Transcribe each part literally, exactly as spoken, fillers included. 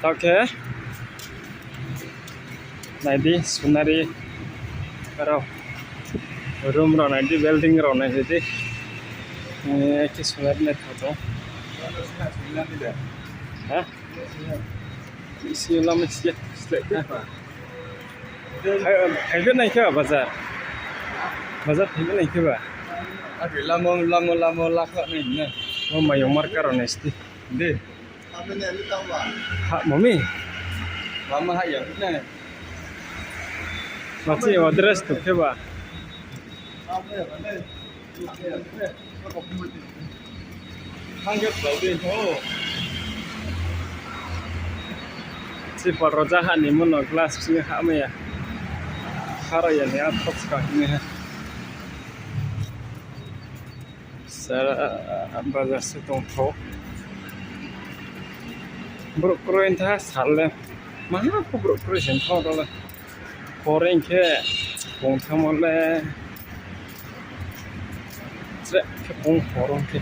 Taoh khe nai di, scenery rao, room rao nai di, building rao nai di. Eh, khe scenery naithao tong. Ha? Isi lama isi, isi. Hai, hai khe nai khe ba bazar? Bazar hai khe nai khe ba? Ake lama, lama, lama lakha nai na. Mo mayong market rao nai sti. De. Ha, mami. Mama ha ya na. Machi address tu khe ba. Thang khe khlai di, oh. Chipal rao ja ha ni mo no glass sing ha mai ya. Haro ya ni a thok ska hing ha. Sara bazar se tongthou. Brouh kroi ntha sal le. Maha pho brouh kroi se ntha ro le. Hor hing khe bung thanngmo le. Tre khe bung hor ong khe.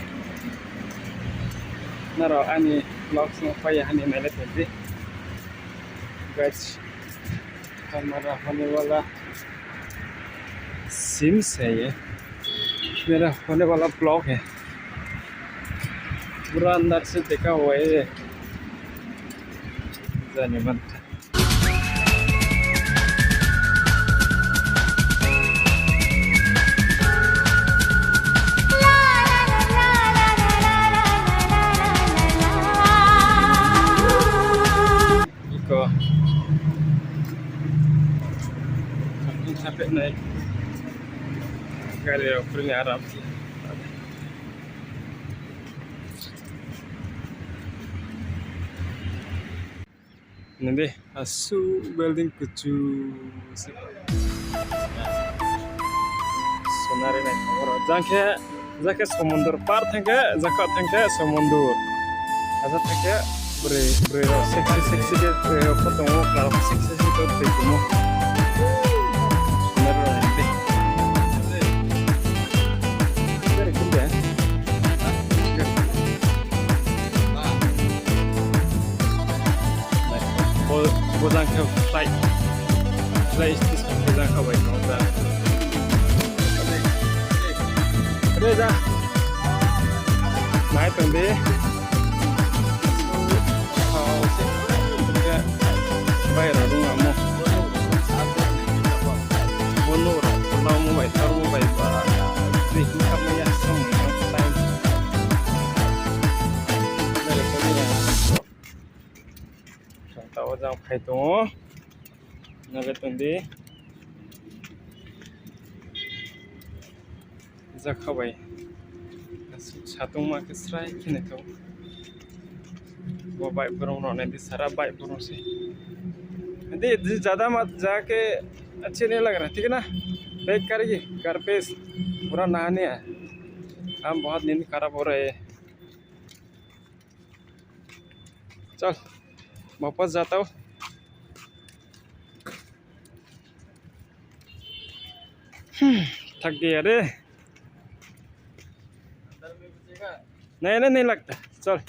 Nrao aini vlogs no pai ya ha ni nai le tong di. Guys, हमारा होने वाला सीन से ये, मेरा होने वाला ब्लॉग है। पूरा अंदर से देखा हुआ है ये। जाने मन था। Iko. Ini sampai naik. Gari rao kroi ni aram se. Nai di, asuh building kuchu se. Scenery naithao ro. Jang khe, jang khe somundur par thang khe, jakha thang khe somundur. Aja thang khe broi, broi rao sexy, sexy khe, broi rao pho tong ou, kla rao sexy, sexy khe tui tongmo. Scenery rao nai di. Gari kung de. Bo, bo jang khe flight, flight station bo jang kha bai tong da. Re ja. Nai tong di. Bai ra rung amo. Bo nouh rao, bo nouh bai, tar bo bai ba. Di hing kha mai ya, song ni time. Tao jang phai tong ou. Nale tong di. Jakha bai. Satongma khe srai khe naithao. Bo bike brung rao nai di, sara bike brung se. Di, di, zyada mat ja ke अच्छे नहीं लग रहा, ठीक है ना? Bike kar ki, kar pes, pura nahani hai. Hum bahut नींद खराब हो रहे हैं। चल, वापस जाता हूँ। हम्म, थक गया रे। नहीं, नहीं, नहीं लगता। चल।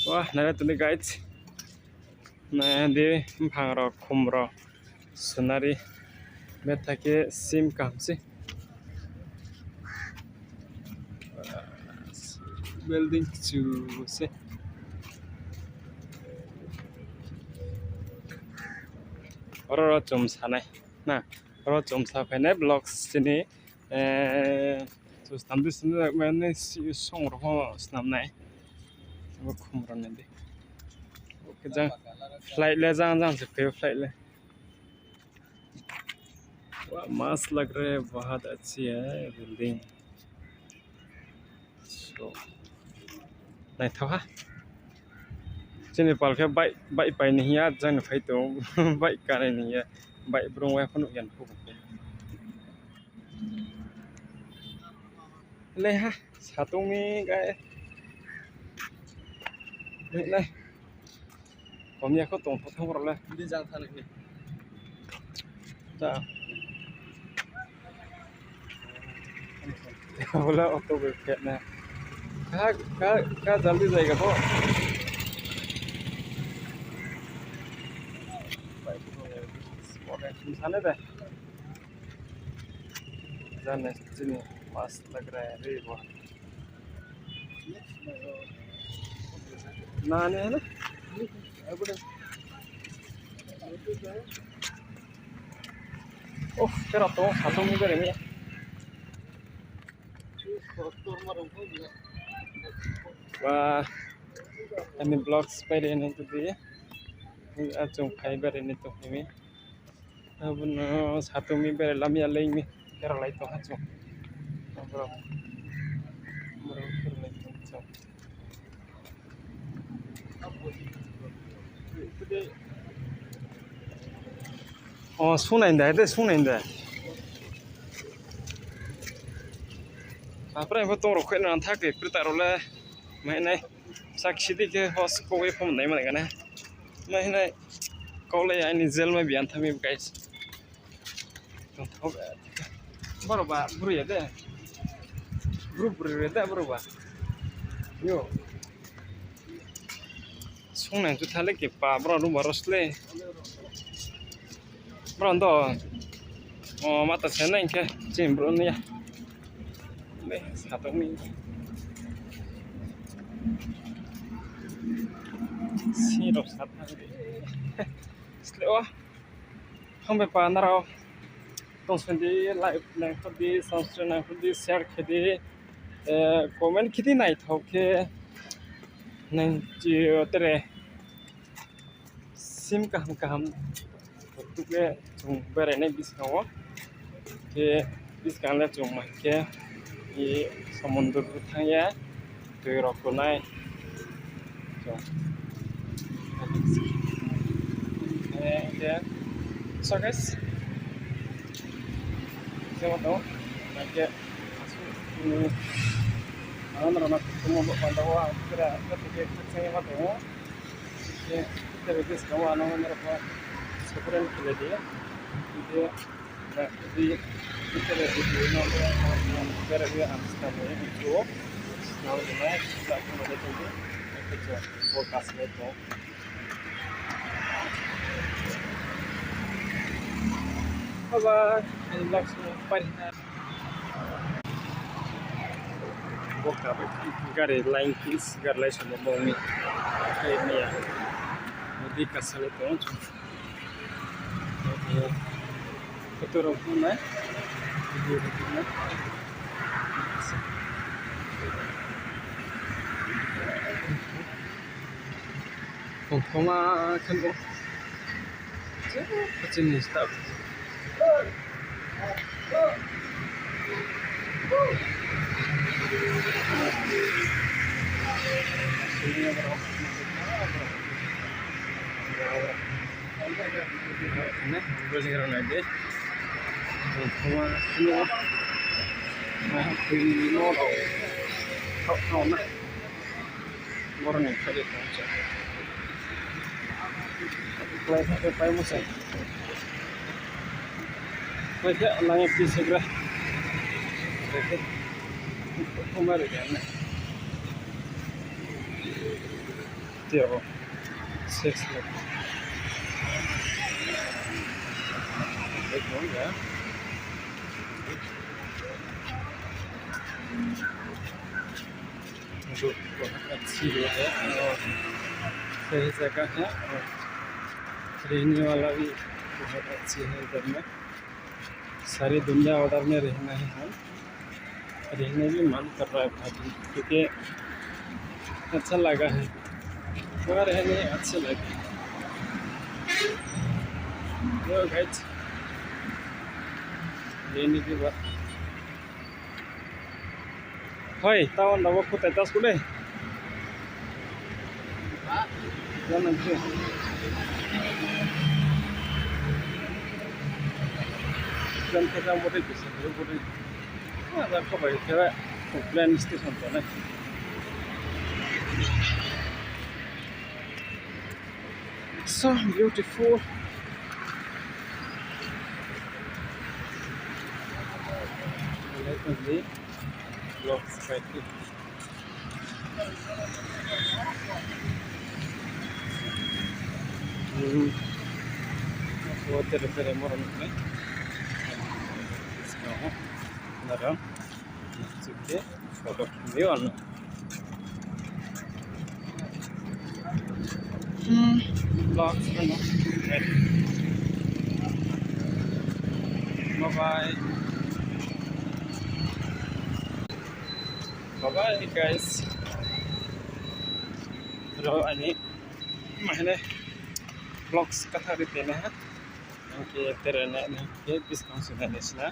Wah, nai tong di guys. Nai di, mphang rao, khum rao, scenery. Betha khe sim kaham se. Building kchu se. Oro rao chum sanai. Na, oro chum sa phainai vlogs chini, eh, Chu snam di, snam di, mane si song rao pho snam nai. Bo khum rao nai di. Oke, jang flight le jang jang se phai ou flight le. Wah, मस्त लग रहा है, बहुत अच्छी है building. So, naithao ha. Chini pal khe bike, bike pai ni hing ya, jang ni phai tong, bike kanai ni hing ya, bike brung wai pho nuh ya ni phuh. Le ha, satung mi gai. Nai, nai. Kom ya kho tong pho thang rao le. Di jang thanng ni. Ta. Bola auto bai khe na. Ka, ka, ka jaldi jaiga bo. Sane de. Jane chini mas lag raha hai re bo. Nani hai na? Oh, kera to, satung ni bere ni. Ba, ani vlogs pai ri ni to di. Achung phai bere ni to phai mi. Abo no satung mi bere lam ya lei mi. Kera lai tong ha chung. Bro. Bro, kera lai tong ha chung. O, sunai da, de sunai da. Apra bo tong rok khe na thak ke prita role. Mai nai. Sak sidi khe hos ko we phom nai man gana. Mai nai. Kau le aini jail mai bian thami guys. Boro ba buru ya de. Buru buru ya de boro ba. Yo. Sung nang chu thale ke pa bro ru baro sle. Bro ndo. O mata se nang khe chin bro ni ya. Le sa tong ni. Si rok sa thang de. Sle o. Thang bai pa nrao tong sandi, like nang khudi, subscribe nang khudi, share khedi, comment khedi naithok khe nang chi tere sim kaham kaham tuke chung berai nai buskang wo. Khe buskang le chung mai khe i somundur thang ye tui rok tonai. Chung. Eh, khe, so guys. Jema tong, mai khe, hmm, ano rana kumo bo panda wo ang kira, kira kira kira ma tong. Khe, kira kira skang wo ano rana ko, subscribe khe le di. Khe, Baba, ani vlog sung pai na. Bo ka bai gari line kis, gari lai sung bo mi. Khe mi ya. Di ka sale tong. Photo rok phunai. Video rok phunai. Tongthoma khe bo. Chini staff. Ne, bro, jing rao nai di. Tongthoma, no. Tui no rao. Thao, thao na. Boro ni khaidi tong se. Klai khe pai mo se. Klai khe nang ye phi se gra. Klai khe. Thoma ri ya na. Tiaro. Six lakh. Eko ya. जो बहुत अच्छी रोड है और सही जगह है और रहने वाला भी बहुत अच्छी है इधर में। सारी दुनिया उधर में रहना है हम। रहने भी मन कर रहा है भाई, क्योंकि अच्छा लगा है, वहाँ रहने अच्छे लगे। Hello guys, रहने के बाद Hoi, tao na bo kutai tas kule. Jangan ke. Jangan ke jang bodei bisa, bodei. Ah, jang ko bai kira plan station to na. So beautiful. Let me see. Vlogs khaiphi. Hmm. O tere tere morom nai. Nara. Sukhe. Photo video ano. Hmm. Vlogs ano. Bye bye. Bye bye, guys. Ro ani mahine vlogs katha ri tene ha. Ang khe tere ne, ne khe buskang sung nai sna.